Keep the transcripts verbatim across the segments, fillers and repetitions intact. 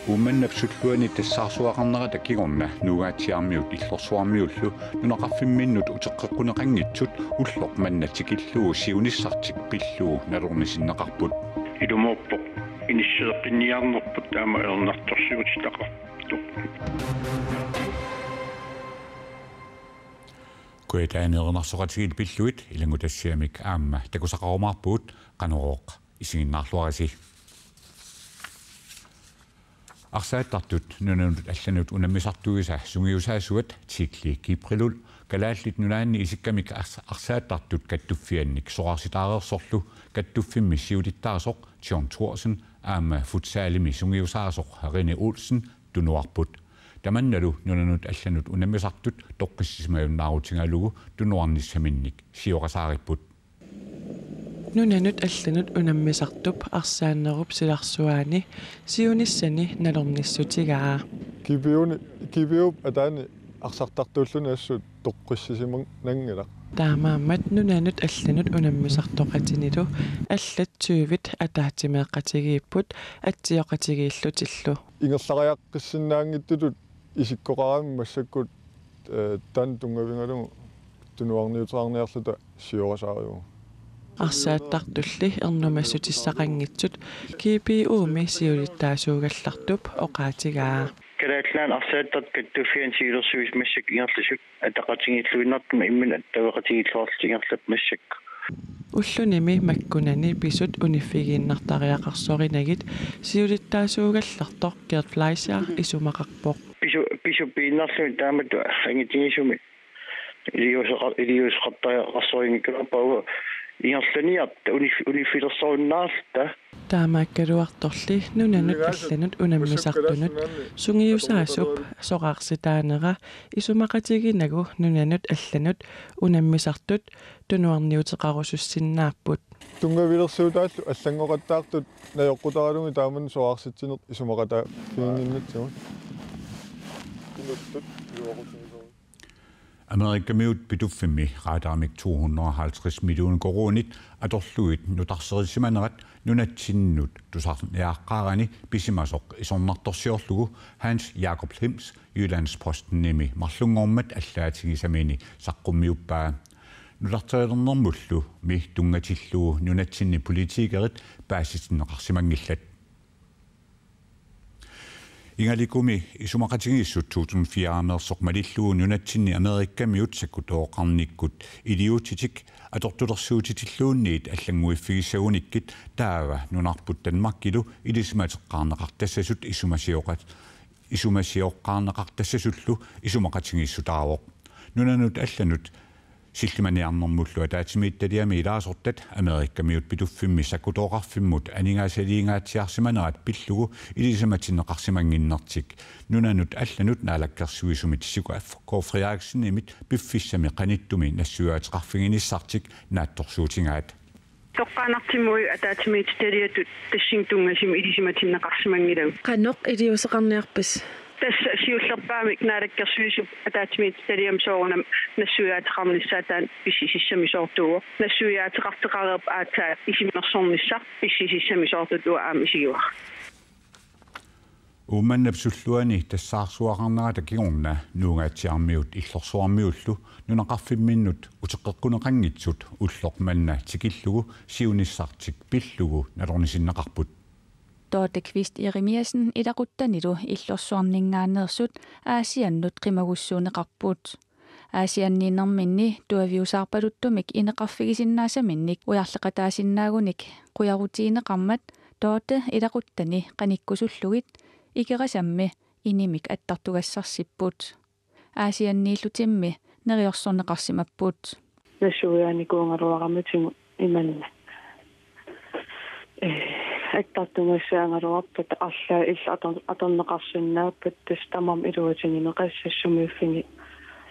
Uummannap sulluani tassaarsuaqarnerata kingorna Nuugaatsiarmiut Illorsuarmiullu nunaqarfimminnut uteqqeqquneqanngitsut ulloq manna tikillugu siunissartik pillugu nalornisinneqarput. Ilumoorpoq inisseeqqinniarnerput taama ajornartorsiutitaqartoq. Kujataani erinarsoqatigiit pillugit ilanngutassiamik aamma takusaqarumaarpugut, Qanorooq isiginnaarluarisi. Arsaattartut nunanut allanut unammisartuisa sungiusaasuat Tiikli Kiiprilul Kalaallit Nunaanni isikkamik ars-, arsaattartut kattuffiannik soraarsitaareersorlu kattuffimmi siulittaasoq John Thorsen aamma futsalimi sungiusaasoq Rene Olsen tunuarput. Tamannalu nunanut allanut unammisartut toqqissisimajunnaarutigaalugu tunuarnissaminnik siorasaaripput. Nunanut allanut unammisartup arsaannerup silarsuaani siunissani nalornissutigaa. Kipiuni, kipiup ataani arsartartuulluni assut toqqissisimananngilaq. Taamaammat nunanut allanut unammisartoqatinilu allat tyvit ataatsimeeqatigiipput atsioqatigiillutillu. Ingerlariaqqissinnaanngitsutut isikkoqarami massakkut, eh, taanna tunngavigalugu tunuarniuteqarniarluta siorasaarivugut. Arsaattartulli ernumassutissaqanngitsut G B U-mi siulittaasuugallartup oqaatigaa. Kalaallit Nunaanni arsaattartut kattuffianni siulersuisut massakkut ingerlasut ataqatigiilluinnartumik imminut attaveqatigiilluarlutik ingerlapput massakkut. Ullunimi makkunani pisut uniffigiinnartariaqarsorinagit siulittaasuugallartoq Gerd Fleischer isumaqarpoq. Pisu-, pisut piinnarlugit taamatut angitigisumik iliuuseqa-, iliuuseqartariaqarsorinngikkaluarpaa, uagut ingerlaniarta unif-, uniffilersorunnaarluta. Taamaakkaluartorli nunanut allanut unammisartunut sungiusaasup soraarsitaanera isumaqatiginagu nunanut allanut unammisartut tunuarniuteqarusussinnaapput. Tunngavilersuutaallu allanngoqattaartut najoqqutaralugit taamani soraarsitsineq isumaqataaffiginninnatsigu. Amerikamiut Pituffimmi raadaamik to hundrede og halvtreds millioner koruunit atorlugit nutarserisimanerat nunatsinnut tusarniaaqqaarani pisimasoq isornartorsiorlugu Hans Jakob Hlims Jyllands-Postenimi marlunngormat allaatigisamiini saqqummiuppaa. Nutarterilernermullu mi tunngatillugu nunatsinni politikerit paasitinneqarsimanngillat. Ingalikumi isumaqatigiissut to tusind fire-meersoq malillugu nunatsinni Amerikamiut sakkutooqarnikkut iliuutsitik atortulersuutitilluunniit allannguiffigissagunikkit taava nunarput Danmarkilu ilisimateqqaarneqartassasut isumasioqat-, isumasioqqaarneqartassasullu isumaqatigiissutaavoq. Nunanut allanut sillimaniarnermullu ataatsimiititaliami ilaasortat Amerikamiut Pituffimmi sakkutooqarfimmut aningaasaliingaatsiarsimanerat pillugu ilisimatinneqarsimannginnertik nunanut allanut naalakkersuisumit Sigurd K. Frederiksenimit piffissami qanittumi nassuiaateqarfiginissartik naatsorsuutigaat. Toqqaannartumik ataatsimiititaliatut tassani tunngasumik ilisimatinneqarsimanngilagut. Qanoq iliuuseqarniarpisi? Tassa siullerpaamik naalakkersuisup ataatsimiititaliami soorunami nassuiaateqarnissaa taanna pissisissamisoortuuvoq. Nassuiaateqartoqareerpoq aatsaat isummersornissaq pissisissamisoortutut aamma isigivara. Uummannap sulluani tassaarsuaqarnerata kingorna Nuugaatsiarmiut Illorsuarmiullu nunaqarfimminnut uteqqeqquneqanngitsut ulloq manna tikillugu siunissartik pillugu nalornisinneqarput. Dorthe Kvist Jeremiassen ilaquttanilu Illorsuarninngaanneersut Aasiannut qimagussuunneqarput. Aasianniinnerminni tuaviusaarpaluttumik ineqarfigisinnaasaminnik ujarleqataasinnaagunik qujarutigineqarmat Dorthe ilaquttani qanikkusullugit Ikerasammi inimik attartugassarsipput. Aasianniillutimmi neriorsorneqarsimapput. Nassuiaanikuugaluaramatigut imannak. Eh, attartugassaagaluarpata arlaat illit ator-, atorneqarsinnaappata tassa tamarmik iluatigineqassasut sumiiffinni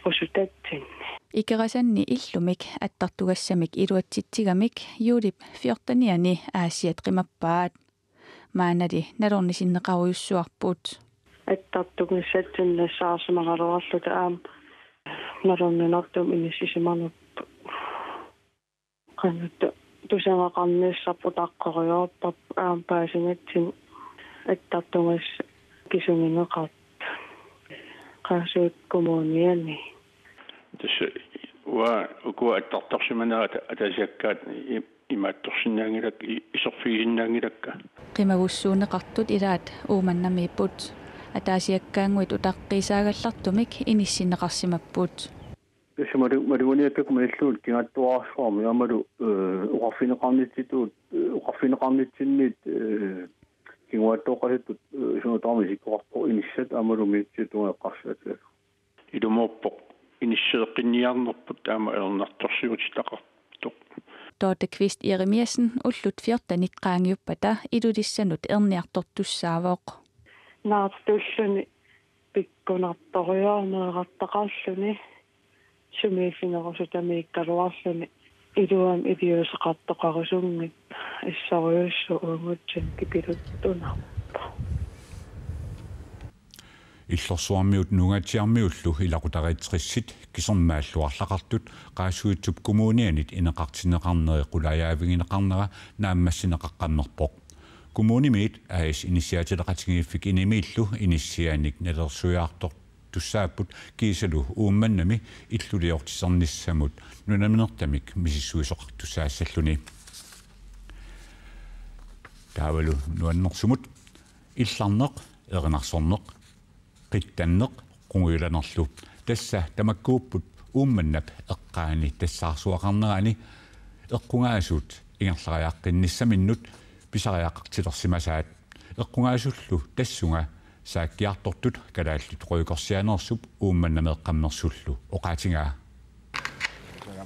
usutatsinni. Ikerasanni illumik attartugassamik iluatsitsigamik juulip fjortenianni Aasiat qimappaat. Maannali nalornisinneqarujussuarput. Attartugassatsinni nassaarsimagaluarluta aamma nalorninartumik inissisimanerput. Qanoq Tusagaqarnissarput utaqqerujoorparput aamma paasingatsinni attartugassat kisugineqartut Qaasuitsup Kommuniani. Tassa uanga ukua attartorsimanera ata-, ataasiakkaat i-, imaattorsinnaanngilakka, i-, iserfigisinnaanngilakka. Qimagussuunneqartut ilaat Uummannamiipput. Ataasiakkaannguit utaqqiisaagallartumik inissinneqarsimapput. Tassa malu-, malugineqartarput malillugit kingattuarsuarmi aammalu, eh, oqarfigineqarnitsitut, eh, oqarfigineqarnitsinnit, eh, kinguaattooqqasattut, eh, sunut tamarmi isikkoqarpoq inissat aammalu minnerunngitsut eqqarsaatigalugit. Ilumoorpoq inisseeqqinniarnerput aamma ajornartorsiutitaqartoq. Dorte Kvist Jeremiassen ullut fjortenit qaangiuppata Ilulissanut erniartortussaavoq. Naartulluni pikkunartorujussuarmik meerartaqarluni sumiiffigerusutamiikkaluarluni iluamik iliuuseqartoqarusunngippat assorujussuaq uagutsinnut kipiluttunarpoq. Illorsuarmiut Nuugaatsiarmiullu ilaqutariit tressit kisermaallu arlaqartut Qaasuitsup Kommunianit ineqartinneqarneri qulaajaavigineqarnera naammassineqaqqammerpoq. Kommunimiit A/S inissiaatileqatigiiffik INI-miillu inissianik nalilersuiartortussaapput kiisalu Uummannami illuliortisernissamut nunaminertamik misissuisoqartussaassalluni. Taavalu nuannersumut: illarneq, erinarsorneq, qittanneq, qungujulanerlu. Tassa tamakkuupput Uummannap eqqaani tassaarsuaqarnerani eqqugaasut ingerlariaqqinnissaminnut pisariaqartilersimasaat. Eqqugaasullu tassunga saakkiartortut Kalaallit Rødgrøvsianeersup Uummannami eqqammersullu oqaatigaa.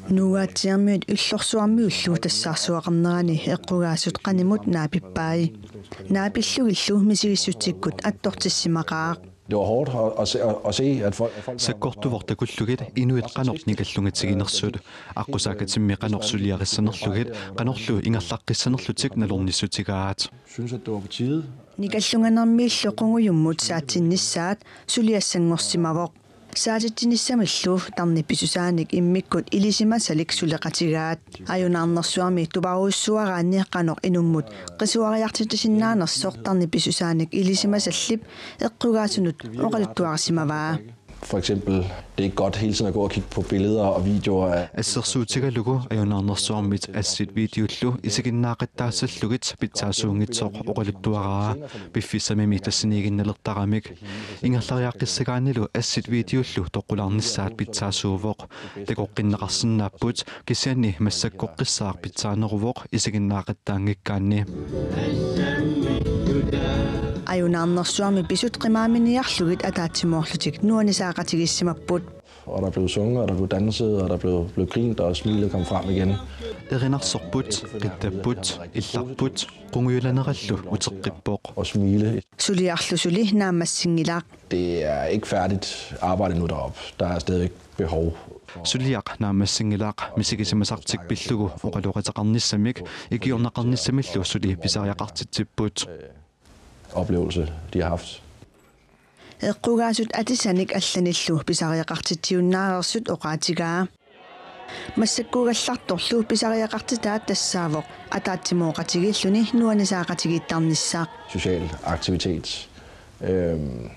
Nuugaatsiarmiut Illorsuarmiullu tassaarsuaqarnerani eqqugaasut qanimut naapippai. Naapillugillu misigissutsikkut attortissimaqaaq. Det var hårdt at, at, se, at, at se, at folk, at folk Sakkortuvoq takullugit inuit qanoq nikallungatiginersut, aqqusaakkatimmi qanoq suliarissanerlugit, qanorlu ingerlaqqissanerlutik nalornissutigaat. Synes, at det var på tide. Nikalluganermiillu qungujummut saatsinnissaat suliassanngorsimavoq. Saatitsinissamillu tarnip pisusaanik immikkut ilisimasalik suleqatigaat. Ajunaarnersuarmi tuparujussuaraanni qanoq inummut qisuariartitsisinnaanersoq tarnip pisusaanik ilisimasallip eqqugaasunut oqaluttuarisimavaa. For eksempel, det er ikke godt hele tiden at gå og kigge på billeder og videoer af Assersuutigalugu ajunaarnersuarmit assit videollu isiginnaaqattaassallugit pitsaasuunngitsoq oqaluttuaraa. Piffissamimi tassaniiginnalertaramik. Ingerlariaqqissagaannilu assit videollu toqqulaarnissaat pitsaasuuvoq. Takoqqinneqarsinnaapput, kisianni massakkoqqissaaq pitsaaneruvoq isiginnaaqattaanngikkaanni. Ajunaarnersuarmi pisut qimaaminiarlugit ataatsimoorlutik nuannisaaqatigiissimapput. Og der blev sunget, og der blev danset, og der blev, blev grint, og smilet kom frem igen. Erinarsorput, qittapput, illarput, qungujulanerallu uteqqippoq. Og smile. Suliarlu suli naammassinngilaaq. Det er ikke færdigt arbejde nu deroppe. Der er stadigvæk behov. Suliaq naammassinngilaaq, misigisimasartik pillugu oqaloqateqarnissamik ikiorneqarnissamillu suli pisariaqartitsipput. Oplevelse, de har haft. Eqqugaasut atisanik allanillu pisariaqartitsiunnaareersut oqaatigaa. Massakkuugallartorlu pisariaqartitaat tassaavoq ataatsimooqatigiilluni nuannisaaqatigiittarnissaq. Social aktivitet. Øhm,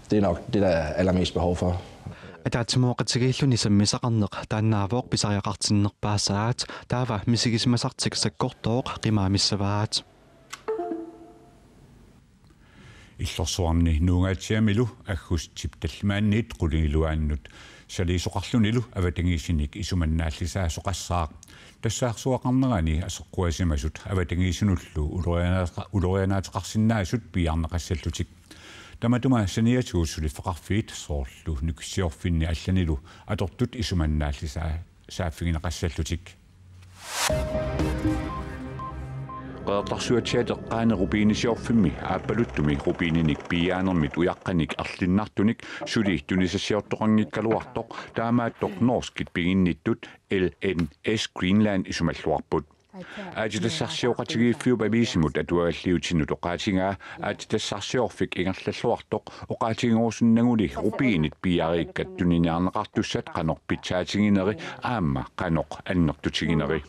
det er nok det, der er allermest behov for. Ataatsimooqatigiilluni sammisaqarneq taannaavoq pisariaqartinnerpaasaat, taava misigisimasartik sakkortooq qimaamissavaat. Illorsuarni Nuugaatsiamilu aggustip tallimaanniit qulingiluaannut saliisoqarlunilu avatangiisinik isumannaallisaasoqassaaq. Tassaarsuaqarnerani aseqquasimasut avatangiisinullu ulorianaateqa-, ulorianaateqarsinnaasut piiarneqassallutik. Tamatuma saniatigut suliffeqarfiit soorlu nukissiorfinni allanilu atortut isumannaallisaa-, saaffigineqassallutik. Qeqertarsuatsiaat eqqaani rubinisiorfimmi Aappaluttumi rubininik piiaanermit ujaqqanik erlinnartunik suli tunisassiortoqanngikkaluartoq, taamaattoq norskit piginnittut L N S Greenland isumalluarput. Aatsitassarsioqatigiiffiup aviisimut atuagalliutinut oqaatigaa aatsitassarsiorfik ingerlalluartoq oqaatigerusunnaguli rubinit piiarikkat tuniniarneqartussat qanoq pitsaatigineri aamma qanoq annertutigineri.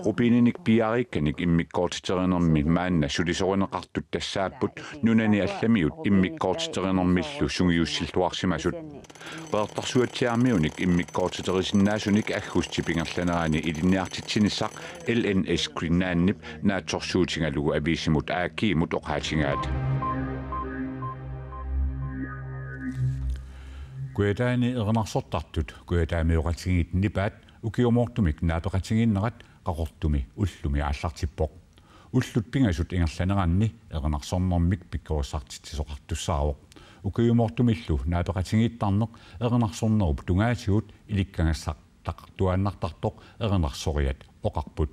Rubininik piiarikkanik immikkoortiterinermi maanna sulisorineqartut tassaapput nunani allamiut immikkoortiterinermillu sungiussilluarsimasut. Qeqertarsuatsiaarmiunik immikkoortiterisinnaasunit aggustip ingerlanerani ilinniartitsinissaq L N S Greenlandip naatsorsuutigalugu aviisimut A G-mut oqaatigaat. Kujataani erinarsortartut kujataamioqatigiit nipaat ukiumoortumik naapeqatigiinnerat Qaqortumi ullumi aallartippoq. Ullut pingasut ingerlaneranni erinarsornermik pikkorissartitsisoqartussaavoq. Ukiumoortumillu naapeqatigiittarneq erinarsornerup tungaatigut ilikkagassartaqartuaannartartoq erinarsoriat oqarput.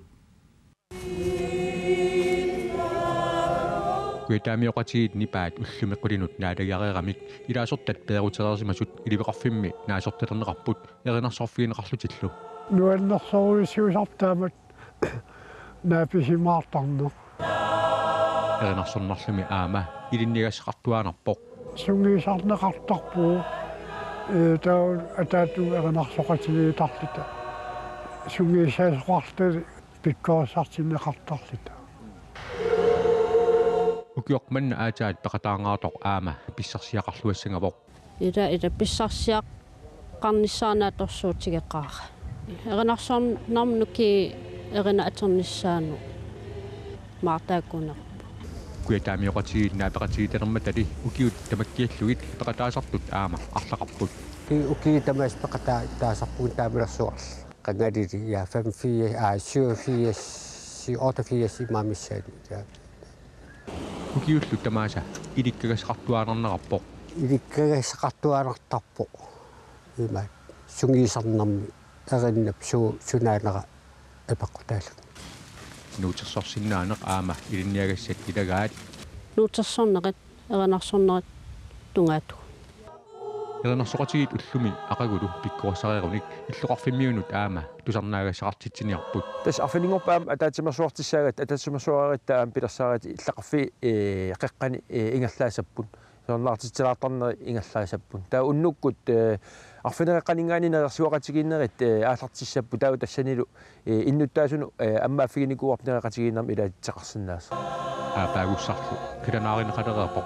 Kujataamioqatigiit nipaat ullumi qulinut naalagiareeramik ilaasortat peerutereersimasut iliveqarfimmi naasortalerneqarput erinarsorfigineqarlutillu. Nuannersorujussuusartaamat naapisimaartarneq. Erinarsornerlumi aamma ilinniagassaqartuaannarpoq. Sungiusarneqartarpugut, ee, taava ataatunga erinarsoqatigiittarluta. Sungiussaasoqarluta pikkorissartinneqartarluta. Ukioq manna aatsaat peqataangaartoq aamma pissarsiaqarluassagavoq. Ila, ila pissarsiaqqarnissaanut atorsuutigeqaara. Erinarsornermik ukiup erinat atornissaanut maartaakkuunerput. Kujataamioqatigiit naapeqatigiittalermatali ukiut tamakkiallugit peqataasartut aamma arlaqarput. Uki-, ukiut tamaasa peqataasarpugut taamalersuarli. Qangalili, ja, femogfirs, aa, syvogfirs, otteogfirs imaammissaani, ja. Ukiullu tamaasa ilikkagassaqartuaannarnerarpoq. Ilikkagassaqartuaannartarpoq. Ima sungiusarnermi erinnap su-, sunaanera apeqqutaalluni. Nuutersorsinnaaneq aamma ilinniagassat ilagaat. Nuutersornerit erinarsornerit tungaatigut. Erinarsoqatigiit ullumi aqagulu pikkorissareerunik illoqarfimmiunut aamma tusarnaagassaqartitsiniarput. Tassa arfininngorpat aamma ataatsimeersuartussaagatta, ataatsimeersuaraatta aamma pilersaarut illoqarfiit, ee, qeqqani, ee, ingerlaassapput. Siornaartitsilaartarneri ingerlaassapput. Taava unnukkut, ee, arfineq-qeqqaninngaanniit neriorsuaqatigiinnerit, ee, aallartissapput. Taava tassanilu, ee, innuttaasunut, ee, ammaaffiginikuuarput nereqatigiinnermik ilaatitseqarsinnaasoq. Aappaagussarlu qilanaarineqalereerpoq.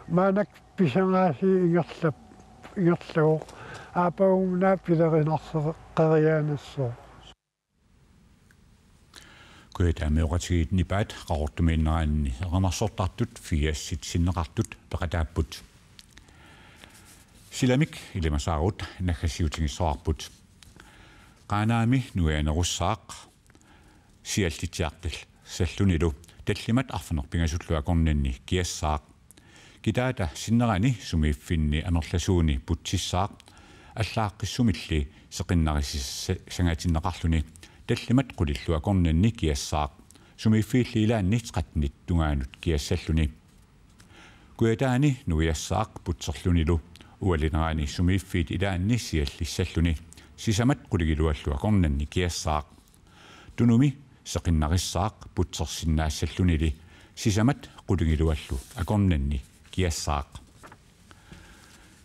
Maannakkut pissangaasiit ingerlap-, ingerlavoq. Aappaagumut pilerinarseqeriaanersoq. Kujataamioqatigiit nipaat Qaqortumiinneranni erinarsortartut firsit sinneqartut peqataapput. Silamik ilimasaarut naggassiutigissavarput. Qaanaami nuianerussaaq siallitsiartillallunilu tallimat arfineq-pingasullu akornanni kiassaaq. Kitaata sinnerani sumiiffinni amerlasuuni putsissaaq, allaaqqissumilli seqinnarissassangaatinneqarluni tallimat qulillu akornanni kiassaaq, sumiiffiilli ilaanni trettenit tungaanut kiassalluni. Kujataani nuiassaaq putserlunilu ualinerani sumiiffiit ilaanni siallissalluni sisamat qulingiluallu akornanni kiassaaq. Tunumi seqinnarissaaq putsersinnaassallunili sisamat qulingiluallu akornanni kiassaaq.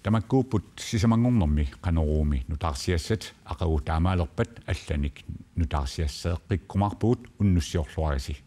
Tamakkuupput sisamanngornermi Qanoruumi nutaarsiassat, aqagu taamaalerpat allanik nutaarsiasseeqqikkumaarpugut, unnussiorluarisi.